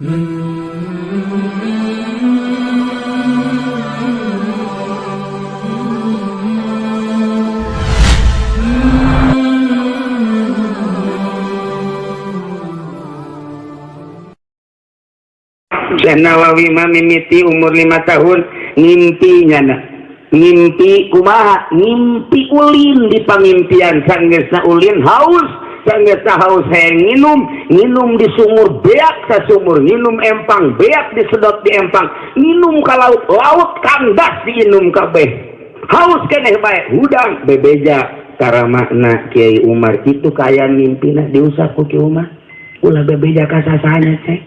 Syekh Nawawi mah mimiti umur 5 tahun ngimpi nyana. Ngimpi kumaha? Ngimpi ulin di pangimpian, sanggeusna ulin haus, sanggeusna haus hayang nginum, nginum di sumur beak sa sumur, nginum empang beak disedot di empang, nginum ka laut, laut kandas diinum kabeh. Haus keneh bae, hudang bebeja karamakna Kiai Umar kitu kaayaan mimpina diusap ku Kiai Umar. Ulah bebeja ka sasahanya teh.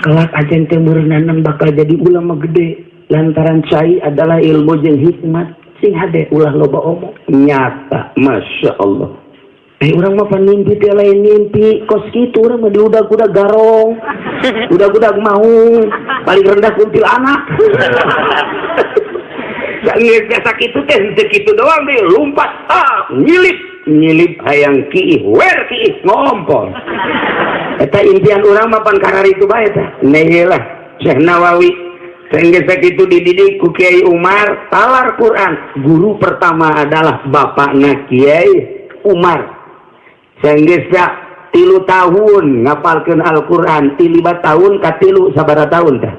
Kelak ajen teh meureunana bakal jadi ulama gede lantaran cai adalah ilmu jeung hikmat sing hade ulah loba omong nyata Masya Allah. Urang mah pan mimpi teh lain mimpi kos kitu, urang mah diudag-udag garong, udag-udag maung, paling rendah kuntilanak. Geus biasa kitu teh henteu kitu doang deui lompat, ah nyilip nyilip hayang kiih wer kiih ngompol. Eta impian urang mah pan kararitu bae tah. Nah lah Syekh Nawawi sehingga sakitu dididik ku Kiai Umar talar Quran. Guru pertama adalah bapakna Kiai Umar. Sehingga 3 tahun ngapalkeun Al-Quran, 5 tahun ka 3 sabaraha tahun tah?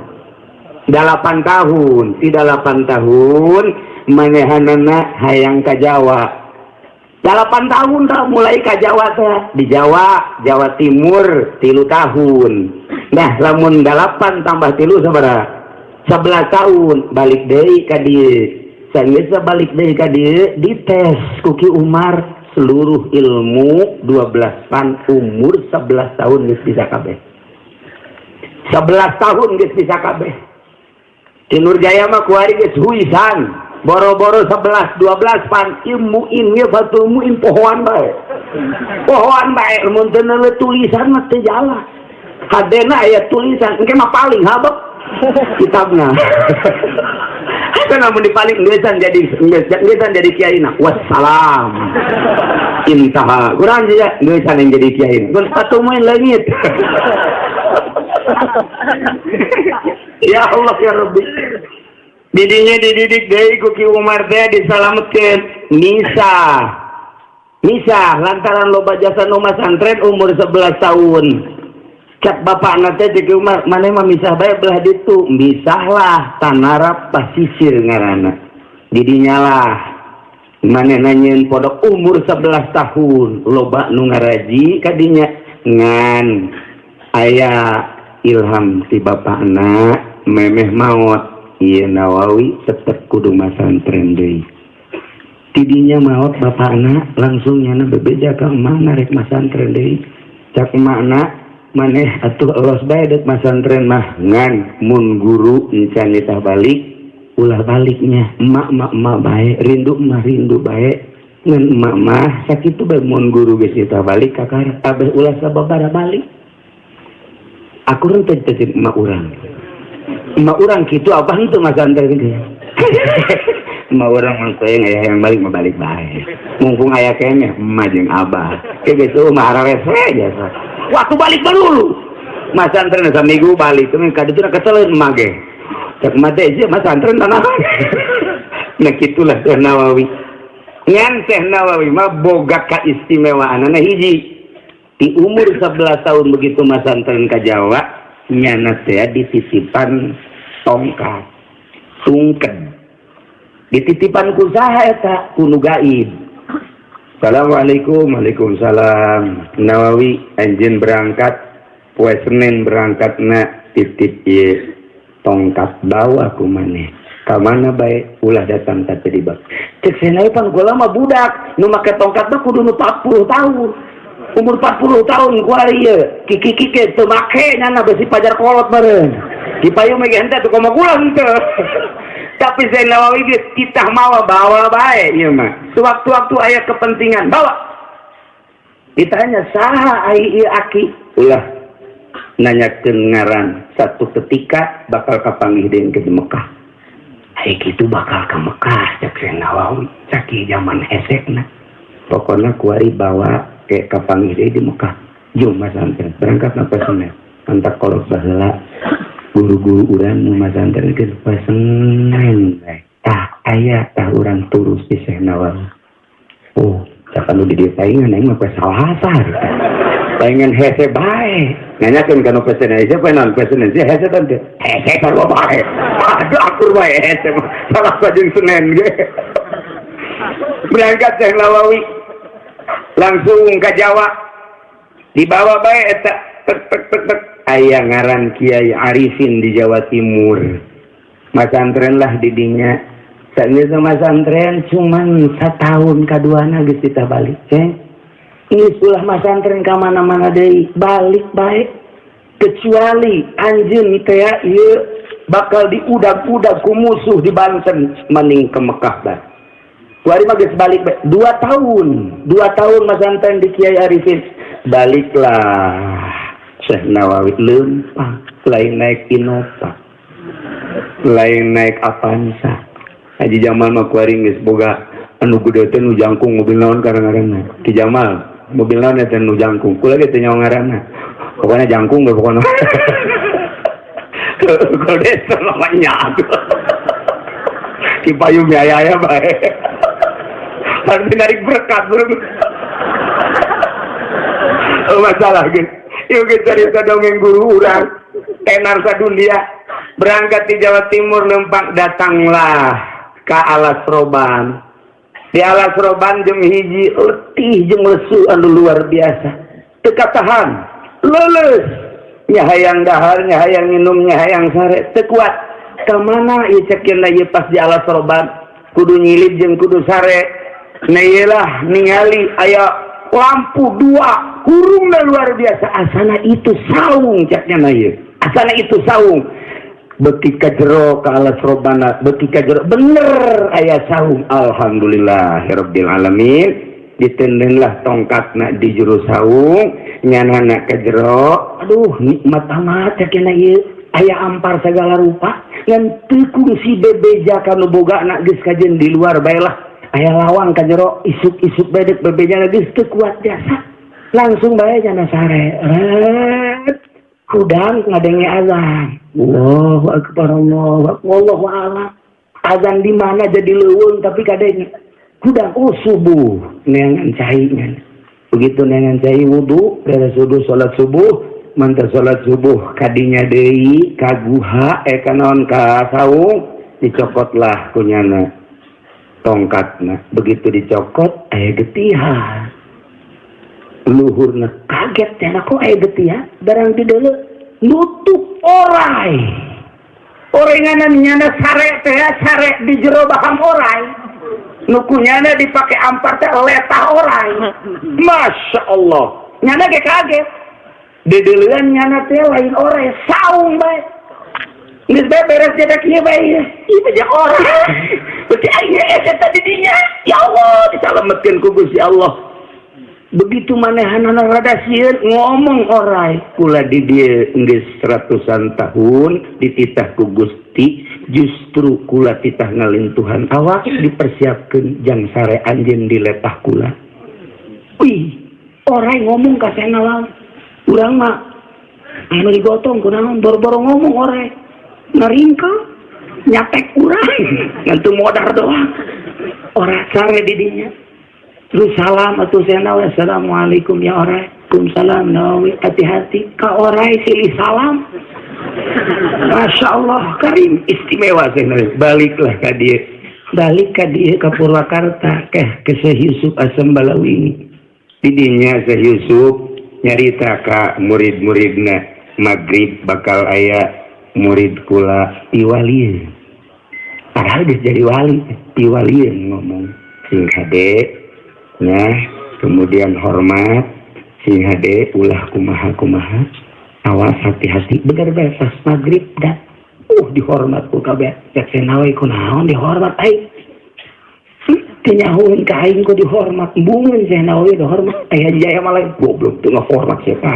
8 tahun. Ti 8 tahun manehanana hayang ka Jawa. 8 tahun dah mulai ka Jawa teh. Di Jawa, Jawa Timur 3 tahun. Nah, lamun 8 tambah 3 sabaraha? 11 tahun balik deui ka dieu. Sanggeus balik deui ka dieu dites ku Ki Umar seluruh ilmu 12 pan umur 11 tahun geus bisa kabeh. 11 tahun geus bisa kabeh. Di Nurjaya mah kuari geus huisan. Boro-boro 11, 12 pan ilmu ini Fathul Muin pohoan bae. Pohoan bae mun teu neuleuh tulisan mah teu jalan. Hadena aya tulisan engke mah paling habek kitabna. Kana mun dipaling geusan jadi kiai na. Wassalam. Intaha. Kurang juga geusan yang jadi kiai. Mun Fathul Muin leungit. Ya Allah ya Rabbi. Didinya dididik deui ku Ki Umar teh disalametkeun Nisa. Nisa lantaran loba jasa nu masantren umur 11 tahun. Cak bapakna teh Ki Umar, maneh mah misah bae belah ditu. Misahlah tanarap pasisir ngaranna. Didinya lah maneh nanyeun pondok umur 11 tahun loba nu ngaraji kadinya ngan aya ilham ti bapakna memeh maot. Ieu Nawawi tetep kudu masantren deui. Tidinya maot bapakna langsung nyana bebeja ka emak rek masantren deui. Cak emakna maneh atuh elos bae deuk masantren mah ngan mun guru encan nitah balik ulah baliknya emak emak emak bae rindu mah rindu bae ngan emak mah sakitu bae mun guru geus nitah balik kakara abeh ulah sababaraha balik. Aku renteu teh emak urang. Emak urang kitu apa henteu masantren ge. Emak urang mah teh aya yang balik mah balik bae. Mumpung aya keneh emak jeung abah. Ke geus eueuh mah ararese jasa. Waktu balik baru. Masantren saminggu balik teh ka ditu keseleun emak ge. Cek emak teh ieu masantren tanah. Nah kitulah Syekh Nawawi. Ngan Syekh Nawawi mah boga kaistimewaanana hiji. Di umur 11 tahun begitu masantren ka Jawa nyana teh dititipan tongkat tungken dititipan ku saha eta ku nu gaib. Assalamualaikum. Waalaikumsalam. Nawawi anjeun berangkat poe Senin berangkatna titip ieu tongkat bawa ku maneh ka mana bae ulah datang ka teu dibak. Cek Syekh pan gua mah budak nu make tongkat mah kudu nu 40 tahun. Umur 40 tahun kuari ieu kiki-kiki teu make nyana besi pajar kolot meureun. Dipayu mah ge henteu tuh komo kula henteu. Tapi Syekh Nawawi ge titah mawa bawa bae ieu mah. Sewaktu-waktu aya kepentingan bawa. Ditanya saha ai ieu aki? Ulah nanyakeun ngaran. Satu ketika bakal kapanggih deui ke Mekah. Ai kitu bakal ka Mekah cek Syekh Nawawi caki zaman hesekna. Pokona kuari bawa ke kapanggih deui di Mekah. Jom masantren berangkat napa Senin. Antak kolot baheula guru-guru urang nu masantren geus poe Senin we. Tah aya tah urang turus di Syekh Nawawi. Oh, cak anu di dieu paingan aing mah poe Salasa. Paingan hese bae. Nanyakeun ka nu poe Senin, poe naon poe Senin? Hese teh teu. Hese sarua bae. Aduh, akur bae hese mah. Salasa jeung Senin ge. Berangkat Syekh Nawawi langsung ke Jawa. Dibawa bae eta tek tek tek tek aya ngaran Kiai Arifin di Jawa Timur. Masantren lah didinya. Saat masantren cuman setahun kaduana geus kita balik, ceng. Geus ulah masantren ka mana-mana deui, balik bae. Kecuali anjeun teh ieu bakal diudag-udag ku musuh di Banten mending ke Mekah bae. Kuari mah geus balik bae. 2 tahun, 2 tahun masantren di Kiai Arifin. Baliklah Syekh Nawawi leumpang, lain naik Innova, lain naik Avanza. Haji Jamal mah kuari geus boga anu gede teh nu jangkung, mobil naon ngaranna? Ki Jamal, mobil naon eta nu jangkung? Kula ge teu nyaho ngaranna. Pokoknya jangkung ge pokoknya. Kalau desa namanya atuh. Ki payung aya aya bae. Harus narik berkat bro. Oh, masalah gitu. Yuk kita cerita dongeng guru urang tenar sadunia. Berangkat di Jawa Timur lempang, datanglah ke Alas Roban. Di Alas Roban jam 1 letih jeung lesu anu luar biasa, teu katahan, leuleus, nya hayang dahar, nya hayang minum, nya hayang sare, teu kuat. Ka mana ieu cek ieu? Pas di Alas Roban kudu nyilid jeung kudu sare. Nah, iyalah ningali aya lampu dua hurungna luar biasa, asana itu saung ceknya. Nah, ieu asana itu saung. Beki ka jero ka Alas Robana, beki ka jero, bener aya saung. Alhamdulillah rabbil alamin. Ditendenlah tongkatna di jero saung, nyanana ka jero. Aduh, nikmat amat ceknya ieu, aya ampar segala rupa, ngan teu kungsi bebeja ka nu bogana, geus kajen di luar bae lah. Aya lawang ka jero, isuk-isuk bedek bebeja, geus teu kuat jasa, langsung bae nyana sare. Ret hudang ngadenge azan, Allahu akbar, Allahu akbar, wallahu a'lam azan di mana, jadi leuweung, tapi kadenge hudang, oh, subuh. Neangan cai nya. Begitu neangan cai, wudu, beres wudu, salat subuh. Mantap salat subuh, kadinya deui ka guha, eh, ka naon, ka saung, dicokotlah kunyana tongkatna. Begitu dicokot, aya getihan luhurna. Kaget ya, kok aya getihan? Barang di dulu nutup orai, orenganan nyana sare teh, sare di jero baham orai, nu ku nyana dipake ampar teh letah orai. Masya Allah, nyana ge kaget. Dedeuleun nyana teh lain orai, saung bae. Geus bae beres jadi kieu bae, ieu teh orai, berarti aya eta di dinya. Ya Allah, disalametkeun ku Gusti Allah. Begitu manehanana rada sieun, ngomong orai, "Kula di dieu geus ratusan tahun dititah ku Gusti, justru kula titah ngalintuhan awak dipersiapkeun jang sare anjeun di letah kula." Wih, orai ngomong ka Syekh Nawawi. Urang mah anu digotong kunaon, boro-boro ngomong, orai ngaringkah nyatek urang, ngantu modar doang. Orai sare di dinya. Terus salam atuh Syekh Nawawi, "Assalamualaikum ya orai." "Waalaikumsalam Nawawi, hati-hati." Ka orai silih salam. Masya Allah, karim, istimewa Syekh Nawawi. Baliklah ka dia. Balik ka dia ke Purwakarta ke Syekh Yusuf Asam Balawi. Didinya Syekh Yusuf nyarita ka murid-muridna, maghrib bakal aya murid kula piwalieun. Padahal geus jadi wali, piwalieun ngomong. Sing hade, nah, kemudian hormat, sing hade, ulah kumaha-kumaha, awas, hati-hati. Bener bae, pas maghrib dah. Dihormat ku kabeh. Cek Syekh Nawawi, kunaon dihormat aing? Teu nyahoeun ka aing ku dihormat. Embungeun Syekh Nawawi dihormat. Aya Jaya malah goblok teu ngahormat siapa.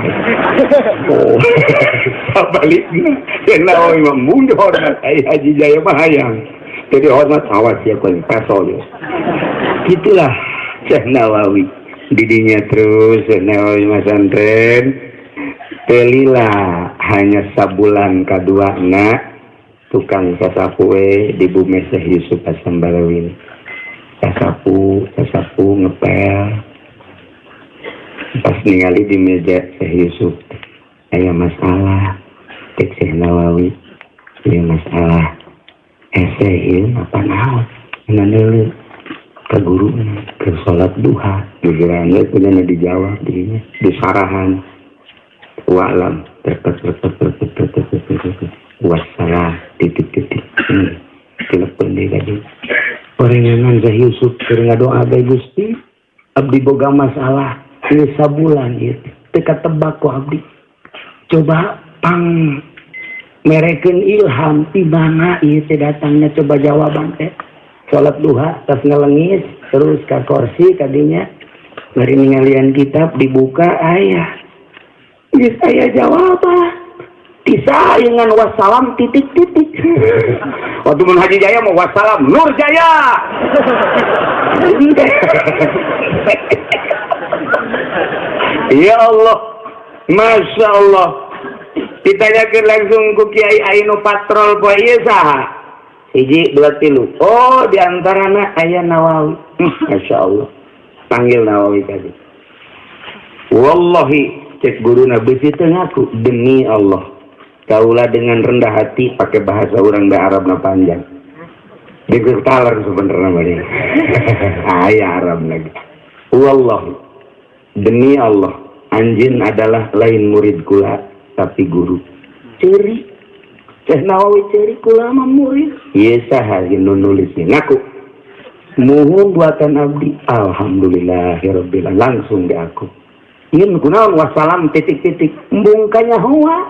Oh, sabalikna Syekh Nawawi mah embung dihormat. Ai Haji Jaya mah hayang. Teu dihormat, awas ya kau peso ya. Itulah Syekh Nawawi. Didinya terus Syekh Nawawi masantren. Teu lila, hanya sabulan kaduana tukang sasapu we di bumi Syekh Yusuf Hasan Balawi. Sasapu, sasapu, ngepel. Pas ningali di meja Syekh Yusuf aya masalah, cek Syekh Nawawi, ieu masalah hese ieu apa naon? Ngan ke guru ke salat duha gegeran we punya dijawab dinya disarahan wa'lam terpet terpet terpet terpet terpet terpet wassalam titik titik. Telepon deui ka dieu. Orengangan Syekh Yusuf keur ngadoa bae, "Gusti, abdi boga masalah ieu sabulan ieu teu katebak ku abdi, coba pang merekeun ilham ti mana ieu teh datangna, coba jawaban teh." Salat duha tas ngelengis terus ka kursi kadinya bari ningalian kitab dibuka, aya geus aya jawaban tisa dengan wassalam titik titik. Waktu mun Haji Jaya mau wassalam Nur Jaya. Ya Allah, Masya Allah. Ditanyakan langsung ku Kiai Ainu patrol poe ieu saha? Hiji, dua, tilu. Oh, diantarana aya Nawawi. Masya Allah. Panggil Nawawi tadi. Wallahi, cek guruna beusi teu ngaku, demi Allah. Kaulah dengan rendah hati pakai bahasa orang da Arabna panjang. Diketalar sebenarnya mah dia. Aya Arab lagi. Wallahi, demi Allah, anjeun adalah lain murid kula tapi guru. Ceri. Syekh Nawawi ceri, kula mah murid. Ieu saha nu nulisnya? Ngaku. Muhun buatan abdi. Alhamdulillahirabbil alamin. Langsung diaku. Ieu kunaon wassalam titik-titik? Embung kanyahoan.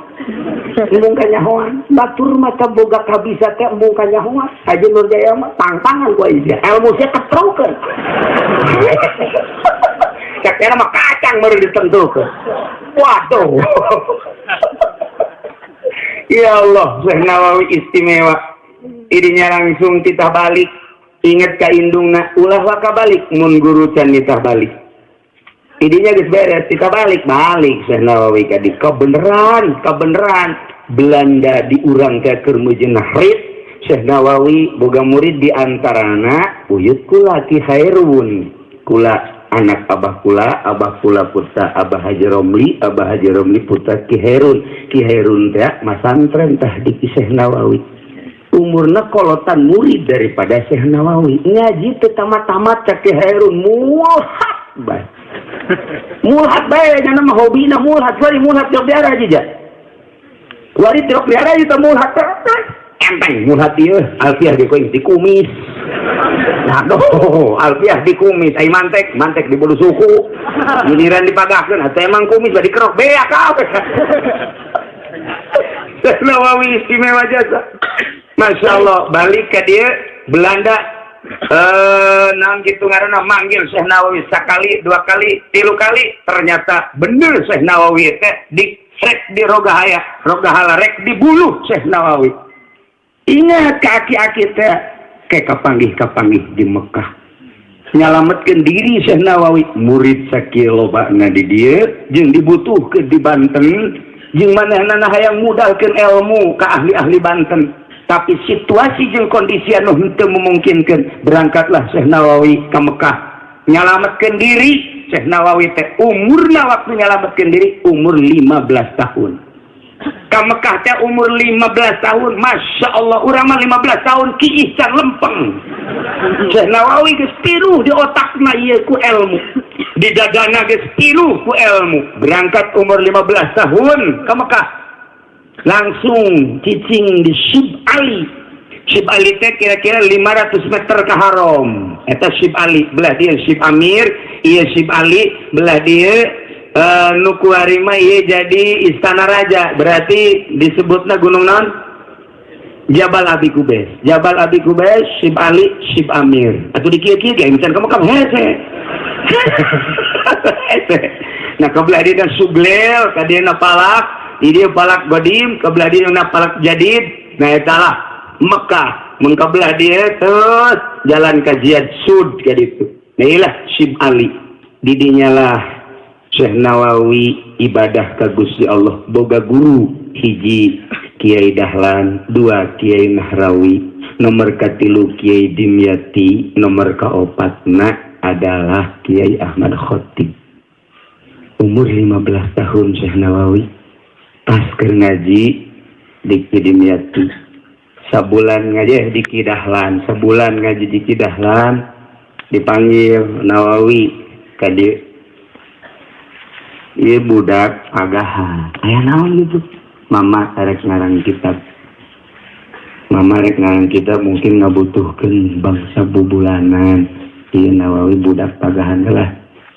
Embung kanyahoan. Batur mah boga kabisa teh embung kanyahoan. Haji Nur Jaya mah tangtangan ku aing. Ilmu sia ketrokeun. Cek era mah kacang baru ditentukeun. Waduh. Ya Allah, Syekh Nawawi istimewa. Idinya langsung titah balik. Ingat ka indungna, ulah waka balik mun guru can nitah balik. Idinya geus beres, titah balik, balik Syekh Nawawi ka di kebeneran, kebeneran Belanda diurang ka keur rit. Syekh Nawawi boga murid di antarana uyut kula Ki Khairun. Kula anak abah kula, abah kula putra Abah Haji Romli, Abah Haji Romli putra Ki Hairun. Ki Hairun teh masantren tah di Syekh Nawawi. Umurna kolotan murid daripada Syekh Nawawi. Ngaji teu tamat-tamat cak Ki Hairun, mulhat bae. Mulhat bae nya mah hobina mulhat, sorry mulhat tiap biara aja ja. Wari tiap biara itu mulhat. Enteng mulhat ieu, alfiah di koing dikumis. Aduh, alfiah dikumis, ai mantek, mantek di bulu suku. Giliran dipagahkeun, atuh emang kumis bari dikerok beak kabeh. Syekh Nawawi istimewa jasa. Masya Allah, balik ke dia Belanda nang gitu ngaranna manggil Syekh Nawawi sakali, dua kali, tilu kali, ternyata bener Syekh Nawawi teh di rek di rogahaya, rogahala rek dibunuh Syekh Nawawi. Ingat kaki-aki teh kayak kapanggih-kapanggih di Mekah. Nyalametkeun diri Syekh Nawawi, murid sakieu lobana di dieu jeung dibutuhkeun di Banten, jeung manehna hayang mudalkeun ilmu ka ahli-ahli Banten. Tapi situasi jeung kondisi anu henteu memungkinkan, berangkatlah Syekh Nawawi ke Mekah. Nyalametkeun diri Syekh Nawawi teh umurna waktu nyalametkeun diri umur 15 tahun. Ka Mekah teh umur 15 tahun, Masya Allah, urang mah 15 tahun kiih can lempeng. Syekh Nawawi geus pinuh di otakna ieu ku ilmu. Di dadana geus pinuh ku ilmu. Berangkat umur 15 tahun ke Mekah. Langsung cicing di Syib Ali. Syib Ali teh kira-kira 500 meter ke Haram. Eta Syib Ali, belah dia Syib Amir, ieu Syib Ali, belah dia nu kuari mah ieu jadi istana raja. Berarti disebutna gunung naon? Jabal Abi Kubes. Jabal Abi Kubes, Syib Ali, Syib Amir. Atuh di kieu-kieu ge misalkan kamu kamu hese. Hese. Nah, kebelah dia Suglel, ka dia palak, di dia palak godim, kebelah dia na palak jadid. Nah, eta lah Mekah. Mengkebelah dia terus jalan ka Jihad Sud ka ditu. Nah, ilah Syib Ali. Didinya lah Syekh Nawawi ibadah ka Gusti Allah. Boga guru hiji Kiai Dahlan, dua Kiai Nahrawi, nomor katilu Kiai Dimyati, nomor kaopatna adalah Kiai Ahmad Khotib. Umur 15 tahun Syekh Nawawi pas keur ngaji di Ki Dimyati. Sabulan ngaji di Ki Dahlan, sebulan ngaji di Ki Dahlan, dipanggil Nawawi ka dieu. Ieu budak pagahan. Aya naon gitu? Mama rek ngarang kitab. Mama rek ngarang kitab mungkin ngabutuhkeun bangsa bubulanan. Ieu Nawawi budak pagahan lah.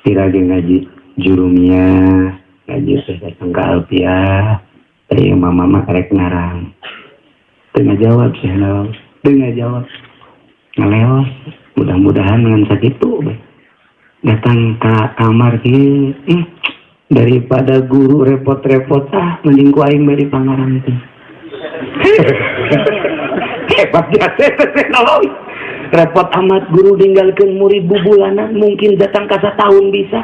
Tirage ngaji Jurumiyah, ngaji teh datang ke Alfiah. Teh mama mah rek ngarang. Teu ngajawab Syekh Nawawi. Teu ngajawab. Ngaleos. Mudah-mudahan dengan sakitu bae. Datang ke kamar kieu, daripada guru repot-repot, ah mending ku aing bari pangarang teh. Hebat jasa Syekh Nawawi. Repot amat guru ninggalkeun murid bubulanan, mungkin datang ka satahun bisa.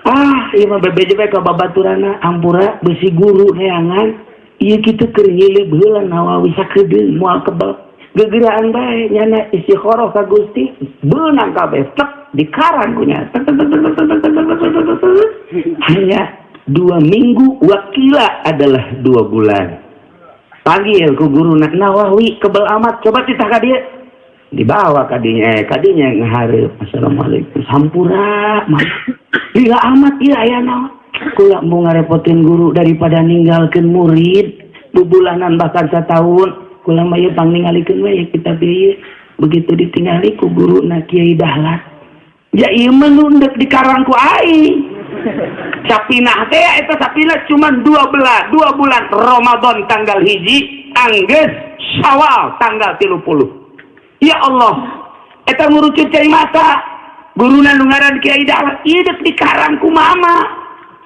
Ah, ieu mah bebeje bae ka babaturana, ampura besi guru neangan. Ieu kitu keur nyilib heula Nawawi sakedeung moal kebel. Gegeraan bae nyana istikharah ka Gusti, beunang kabeh tek dikarang ku nya. Tek, tek, tek, tek, tek, tek, tek, tek, tek, tek, tek. Hanya 2 minggu, wakila adalah 2 bulan. Panggil ku guru Nawawi, kebel amat, coba titah ka dieu. Dibawa kadinya, kadinya ngahareup. Assalamualaikum. Hampura, mah. Lila amat ieu aya naon. Kula mau ngarepotin guru daripada ninggalkeun murid bubulanan bahkan setahun. Kula mah ieu pangningalikeun we kitab ieu. Begitu ditingali ku guru na Kiai Dahlan. Ya ieu mah nu endek dikarang ku aing. Sapinah teh eta sapinah cuman 2 bulan Ramadan tanggal 1 anggeus Syawal tanggal 30. Ya Allah, eta ngurucut cai mata. Guruna nu ngaran Kiai Dahlan, ieu dek dikarang ku mama.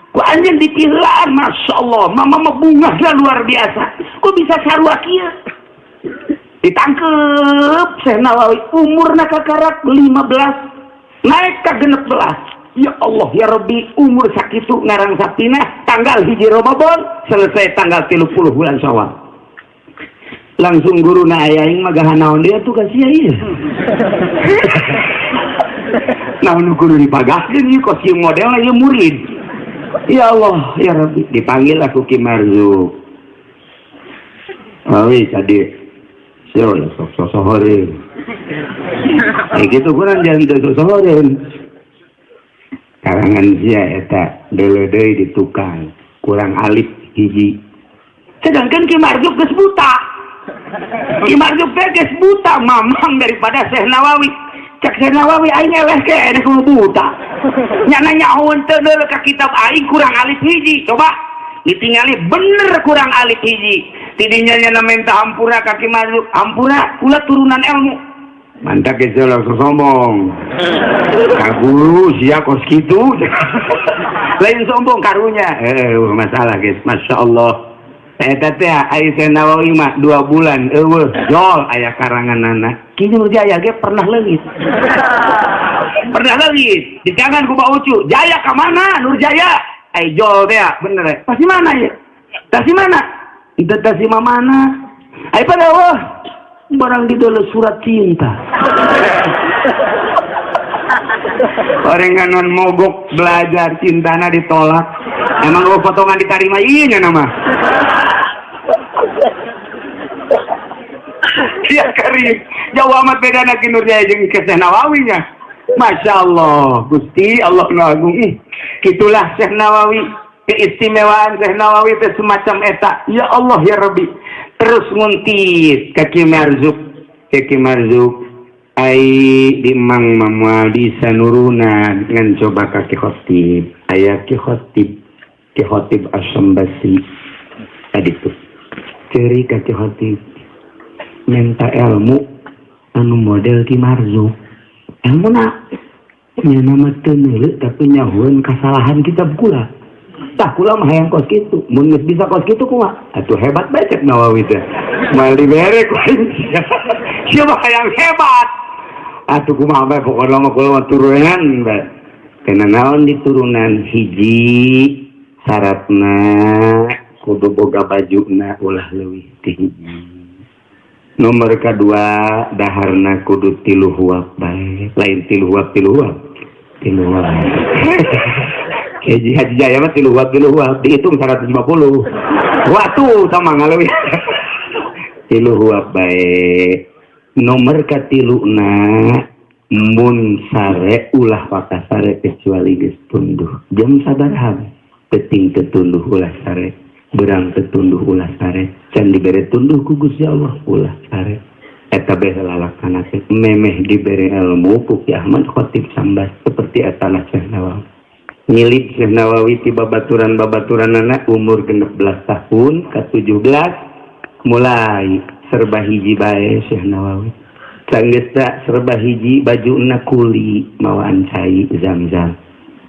Ku anjeun dipiheulaan, Masya Allah, mama mah bungahna luar biasa. Kok bisa sarua kieu? Ditangkep Syekh Nawawi umurna kakarak 15 naik ka 16. Ya Allah ya Rabbi, umur sakitu ngarang sapinah tanggal 1 Ramadan selesai tanggal 30 bulan Syawal. Langsung guru na aing mah gahan naon dia tuh kasih ieu. Naon nu kudu dipagahkeun ieu kos ieu modelna ieu murid. Ya Allah ya Rabbi, dipanggil aku Ki Marzuk. Wawi tadi Sio sok sosohoreun. Eh gitu kurang jangan teu sosohoreun. Karangan sia eta deuleu deui di tukang kurang alif hiji. Sedangkan Ki Marzuk geus buta. Ki Marzuk teh geus buta mamang daripada Syekh Nawawi. Cek Syekh Nawawi aing eleh keneh kudu buta. Nyana nyahoeun teu deuleu ka kitab aing kurang alif hiji. Coba ditingali bener kurang alif hiji. Tidinya nyana minta hampura ka Ki Marzuk, hampura kula turunan ilmu. Mantap geus langsung sombong. Ka guru sia kos kitu. Lain sombong karunya. Masalah guys, Masya Allah. Eta teh ai Syekh Nawawi mah 2 bulan eueuh jol aya karanganana. Ki Nurjaya ge pernah leungit. Pernah leungit. Di tangan ku Ucu. Jaya ka mana Nurjaya? Ai jol teh bener eh. Pasti mana ya? Tasi mana? Itu tasi mana? Ai pada wah barang di dalam surat cinta. Orang non mogok belajar cintana ditolak. Emang lo potongan diterima iya nya nama. Ya karim, jauh amat beda nak Nurjaya jeung ke Syekh Nawawi nya. Masya Allah, Gusti Allah nu agung. Ih, gitulah Syekh Nawawi. Keistimewaan Syekh Nawawi itu semacam eta. Ya Allah ya Rabbi. Terus nguntit ka Ki Marzuk, ka Ki Marzuk. Ai di Mang Mamual bisa nurunan ngan coba ka Ki Khotib. Aya Ki Khotib, Ki Khotib Asam Basri. Tadi tuh. Ceri ka Ki Khotib. Minta ilmu anu model Ki Marzuk. Ilmu na nya nama teu neuleu tapi nyahueun kasalahan kitab kula. Tah kula mah hayang kos kitu. Mun geus bisa kos kitu kumaha? Atuh hebat bae cek Nawawi teh. Moal dibere ku aing. Sia mah hayang hebat. Atuh kumaha bae pokona mah kula mah turunan bae. Kana naon diturunan hiji Syaratna kudu boga bajuna ulah leuwih ti hiji. Nomor kedua, daharna kudu 3 huap bae, lain 3 huap 3 huap. 3 huap. Haji Haji Jaya mah 3 huap 3 huap dihitung 150. Waktu sama ngaleuwih. 3 huap bae. Nomor katiluna mun sare ulah wakasare kecuali geus tunduh. Jam sabaraha penting tetunduh ulah sare, berang tetunduh ulah sare, can dibere tunduh ku Gusti Allah ulah sare. Eta bae lalakana teh memeh dibere ilmu ku Ki Ahmad Khatib Sambas seperti eta lah Syekh Nawawi. Ngilid Syekh Nawawi ti babaturan-babaturanana umur 16 tahun ka 17 mulai serba hiji bae Syekh Nawawi. Sanggeus serba hiji bajuna kuli mawaan cai zam-zam.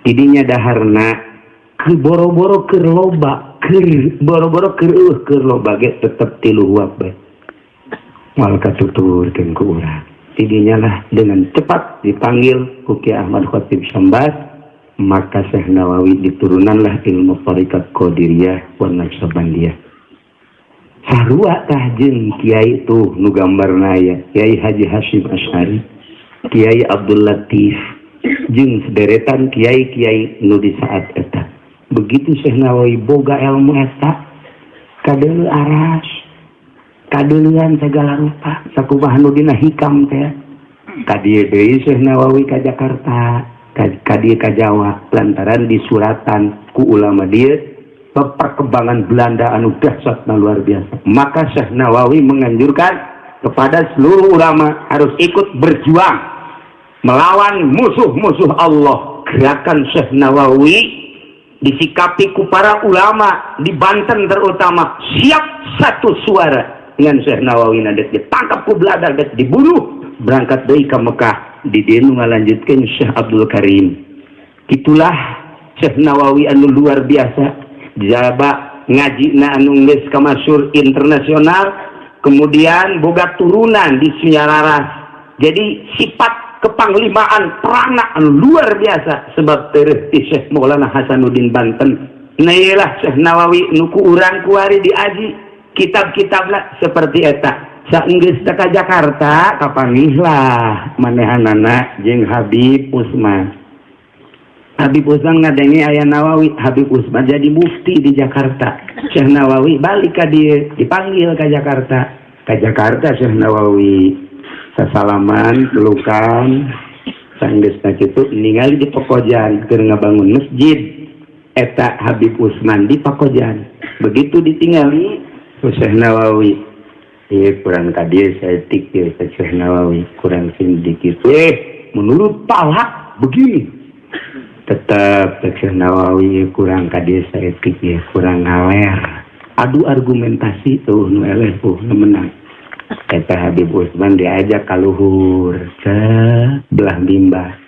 Tidinya daharna ke boro-boro keur loba, keur boro-boro keur eueuh keur loba ge tetep 3 huap bae. Moal katuturkeun ku urang. Tidinya lah dengan cepat dipanggil ku Ki Ahmad Khatib Sambas, maka Syekh Nawawi diturunanlah ilmu tarikat Qadiriyah wa Naqsyabandiyah. Sarua tah jeung kiai tuh nu gambarna aya Kiai Haji Hasyim Asy'ari, Kiai Abdul Latif, jeung sederetan kiai-kiai nu di saat eta. Begitu Syekh Nawawi boga ilmu eta kadeuleu aras, kadeuleuan segala rupa, sakumaha nu dina hikam teh. Ka dieu deui Syekh Nawawi ka Jakarta, ka dieu ka Jawa lantaran disuratan ku ulama dieu perkembangan Belanda anu dahsyatna luar biasa. Maka Syekh Nawawi menganjurkan kepada seluruh ulama harus ikut berjuang melawan musuh-musuh Allah. Gerakan Syekh Nawawi disikapi ku para ulama di Banten terutama siap satu suara dengan Syekh Nawawi nadek ditangkap ku Belanda dek dibunuh berangkat deui ka Mekah di dieu nu ngalanjutkeun Syekh Abdul Karim. Itulah Syekh Nawawi anu luar biasa. Jaba ngajina anu geus kamasyhur internasional, kemudian boga turunan di Sunyararas. Jadi sifat kepanglimaan perangna anu luar biasa sebab tereuh ti Syekh Maulana Hasanuddin Banten. Nah iyalah Syekh Nawawi nu ku urang kuari diaji kitab-kitabna seperti eta. Saenggeus ka Jakarta kapanggihlah manehanana jeung Habib Usman. Habib Usman ngadenge aya Nawawi, Habib Usman jadi mufti di Jakarta. Syekh Nawawi balik ka dieu, dipanggil ka Jakarta. Ka Jakarta Syekh Nawawi sasalaman, pelukan, sanggeusna kitu ningali di Pekojan keur ngabangun masjid. Eta Habib Usman di Pakojan. Begitu ditinggali ku Syekh Nawawi, ieu kurang ka dieu saeutik ieu Syekh Nawawi, kurang sedikit. Menurut palak begini. Tetap Syekh Nawawi kurang ka dieu saeutik ieu kurang ngaler. Adu argumentasi tuh nu eleh tuh nu menang. Eta Habib Usman diajak ka luhur ke belah mimbar.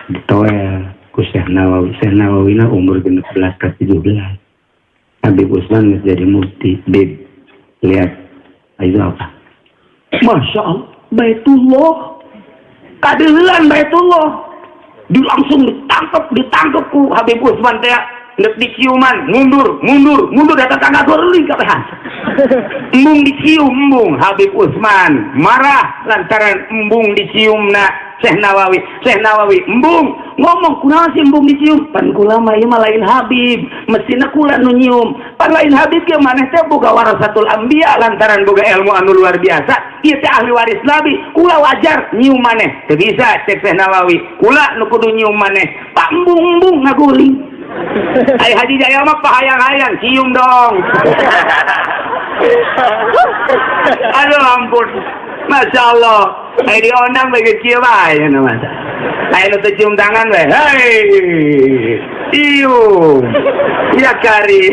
Ditoel ku Syekh Nawawi. Syekh Nawawi na umur 16 ke 17. Habib Usman geus jadi mufti. Bib, lihat itu apa? Masya Allah, Baitullah. Kadeulean Baitullah. Di langsung ditangkap ku Habib Usman teh. Nek diciuman, mundur, mundur, mundur datang tangga guling kabehan. Embung dicium, embung Habib Usman marah lantaran embung diciumna Syekh Nawawi. Syekh Nawawi embung ngomong kunaon sih embung dicium? Pan kula mah ieu mah lain Habib, mestina kula nu nyium. Pan lain Habib ge maneh teh boga warasatul anbiya lantaran boga ilmu anu luar biasa. Ieu teh ahli waris Nabi, kula wajar nyium maneh. Teu bisa cek Syekh Nawawi, kula nu kudu nyium maneh. Pak embung-embung ngaguling. Ai Haji Jaya mah pahayang-hayang cium dong. Aduh ampun. Masya Allah. Ai diondang bagi cium bae nya mah. Ai nu teu cium tangan we. Hei. Cium. Ya kari.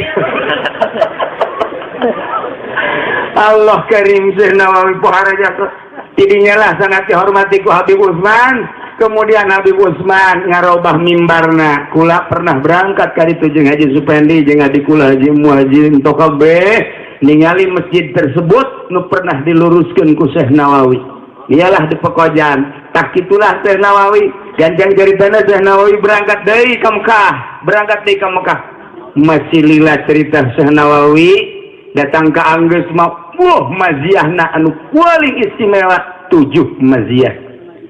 Allah karim Syekh Nawawi pohara jasa. Tidinya lah sangat dihormati ku Habib Usman. Kemudian Habib Usman ngarobah mimbarna. Kula pernah berangkat kali itu jeung Haji Supendi jeung adik kula Haji Muhajir Tokabeh ningali masjid tersebut nu pernah diluruskeun ku Syekh Nawawi. Iyalah di Pekojan. Tak kitulah Syekh Nawawi. Ganjang jaritana Syekh Nawawi berangkat deui ka Mekah, berangkat deui ka Mekah. Masih lila cerita Syekh Nawawi datang ke anggeus mah, wah, maziahna anu paling istimewa 7 maziah.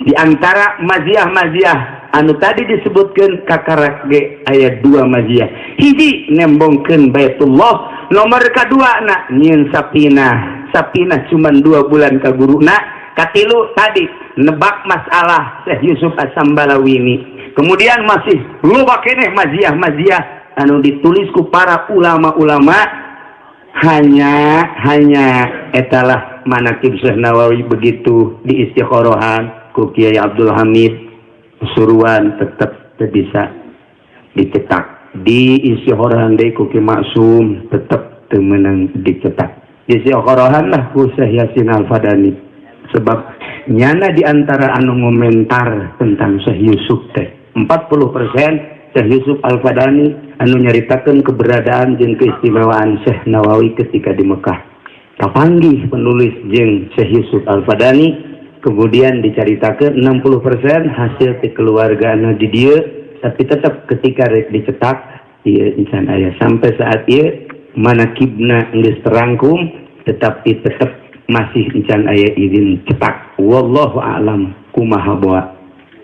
Di antara maziah-maziah anu tadi disebutkan kakarak ge aya 2 maziah. Hiji nembongkeun Baitullah, nomor kedua na nyieun sapinah. Sapinah cuman 2 bulan ka guruna. Katilu tadi nebak masalah Syekh Yusuf As-Sambalawini. Kemudian masih loba keneh maziah-maziah anu ditulis ku para ulama-ulama. Hanya etalah manakib Syekh Nawawi begitu di istikhorohan ku Kiai Abdul Hamid Suruan tetap bisa dicetak. Di istikhorohan deui ku Ki Maksum tetap teu meunang dicetak. Di istikhorohan lah ku Syekh Yasin Al-Fadani, sebab nyana di antara anu ngomentar tentang Syekh Yusuf teh 40% Syekh Yusuf Al-Fadani anu nyaritakeun keberadaan jeung keistimewaan Syekh Nawawi ketika di Mekah. Kapanggih penulis jeung Syekh Yusuf Al-Fadani, kemudian dicaritakeun 60% hasil kekeluargaan di dieu, tapi tetap ketika rek dicetak ieu encan aya sampai saat ieu manakibna geus terangkum, tetapi tetap masih encan aya izin cetak. Wallahu a'lam kumaha boa.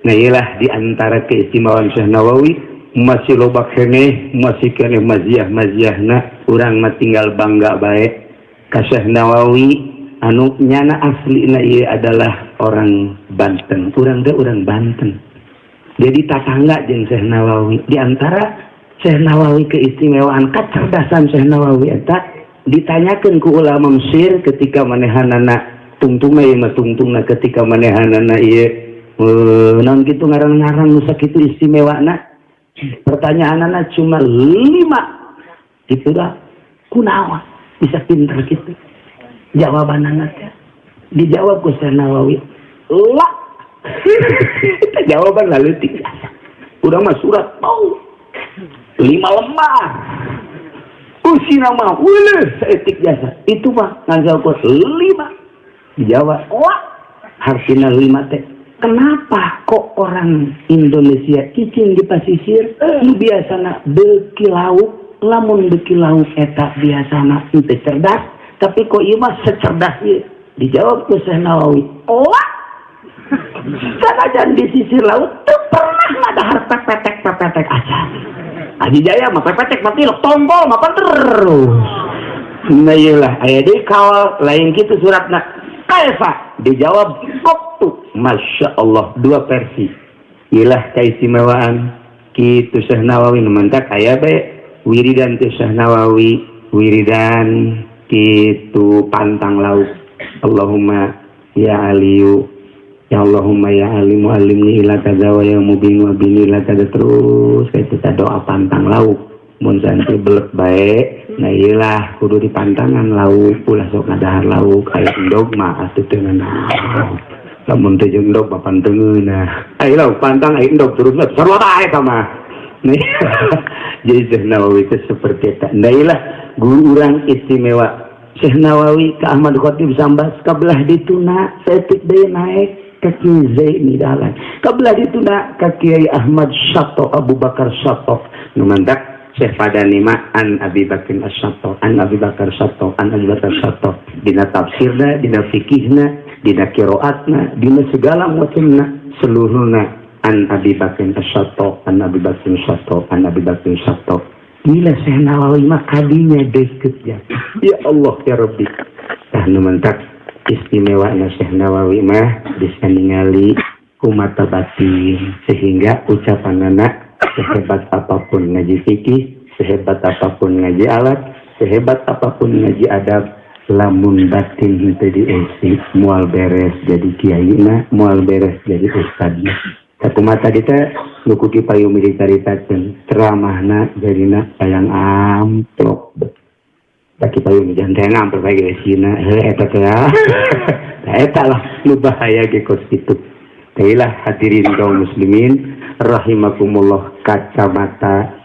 Nah, iyalah di antara keistimewaan Syekh Nawawi masih loba keneh, masih keneh maziah-maziahna. Urang mah tinggal bangga bae ka Syekh Nawawi anu nyana aslina ieu adalah orang Banten. Urang teh urang Banten. Jadi tatangga jeung Syekh Nawawi. Di antara Syekh Nawawi keistimewaan kecerdasan Syekh Nawawi eta ditanyakeun ku ulama Mesir ketika manehanana tungtungna ieu mah tungtungna ketika manehanana ieu naon kitu ngaran-ngaran nu sakitu istimewana, pertanyaanana cuma 5 gitu dah, kunaon bisa pinter gitu? Jawabanana teh dijawab ku Syekh Nawawi lah. Jawaban laleutik, urang mah surat mau 5 lembar usina mah uleuh saeutik jasa itu mah ngan jawab 5 dijawab wah hartina 5 teh. Kenapa kok orang Indonesia cicing di pasisir nu biasana beuki lauk, lamun beuki lauk eta biasana teu cerdas, tapi kok ieu mah secerdas ieu? Dijawab ku Syekh Nawawi wah, sanajan di sisi laut teu pernah ngadahar pepetek pepetek acan. Aji Jaya mah pepetek mah tilok tombol mah terus. Nah iyalah aya deui kawal lain kitu suratna kaifa dijawab waktu. Masya Allah, 2 versi. Ilah keistimewaan kitu Syekh Nawawi. Nu mantak aya bae wiridan teh Syekh Nawawi, wiridan kitu pantang lauk. Allahumma ya Aliyu ya Allahumma ya Alimu alimni ila kaza wa ya mubin wa bini ila kaza, terus kayak kita doa pantang lauk mun santri belek bae. Nah iyalah kudu dipantangan lauk, ulah sok ngadahar lauk aya endog mah atuh teu ngeunah. Lamun teu jeung endog mah pan teu ngeunah. Aya lauk pantang aya endog terus mah sarua bae eta mah. Nih, jadi Syekh Nawawi itu seperti eta. Nah iyalah guru urang istimewa Syekh Nawawi ka Ahmad Khatib Sambas, kabelah dituna saeutik deui naik ka Kiai Zaini Dahlan, kabelah dituna ka Kiai Ahmad Syatto Abu Bakar Syatto. Nu mantak Syekh Fadani mah an Abi Bakr As-Syatto, an Abi Bakar Syatto, an Abi Bakar Syatto, dina tafsirna, dina fikihna, dina qiraatna, dina segala macamna, seluruhna an Abi Bakr As-Syatto, an Abi Bakr Syatto, an Abi Bakr Syatto. Gila Syekh Nawawi mah kadinya deket ya. Ya Allah ya Rabbi. Tah nu mantak istimewa na Syekh Nawawi mah bisa ningali ku mata batin, sehingga ucapanana sehebat apapun ngaji fikih, sehebat apapun ngaji alat, sehebat apapun ngaji adab, lamun batin henteu dieusi moal beres jadi kiaina, moal beres jadi ustadna. Sakumaha tadi teh nu ku Ki Payumi dicaritakeun ceramahna jadina hayang amplop. Da Ki Payumi jangan teh amplop bae geusina heuh eta teh. Nah eta lah nu bahaya ge kos kitu. Teulah hadirin kaum muslimin rahimakumullah, kacamata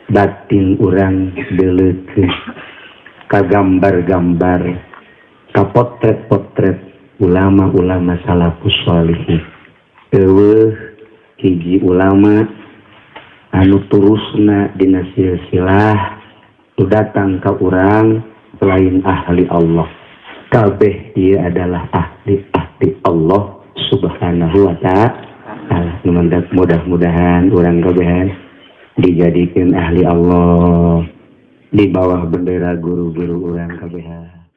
batin urang deuleukeun ka gambar-gambar, ka potret-potret ulama-ulama salafus sholihin. Eueuh hiji ulama Anu terusna dina silsilah nu datang ka urang lain ahli Allah. Kabeh ieu adalah ahli-ahli Allah Subhanahu wa Ta'ala. Mudah-mudahan urang kabehan dijadikan ahli Allah di bawah bendera guru-guru urang kabehan.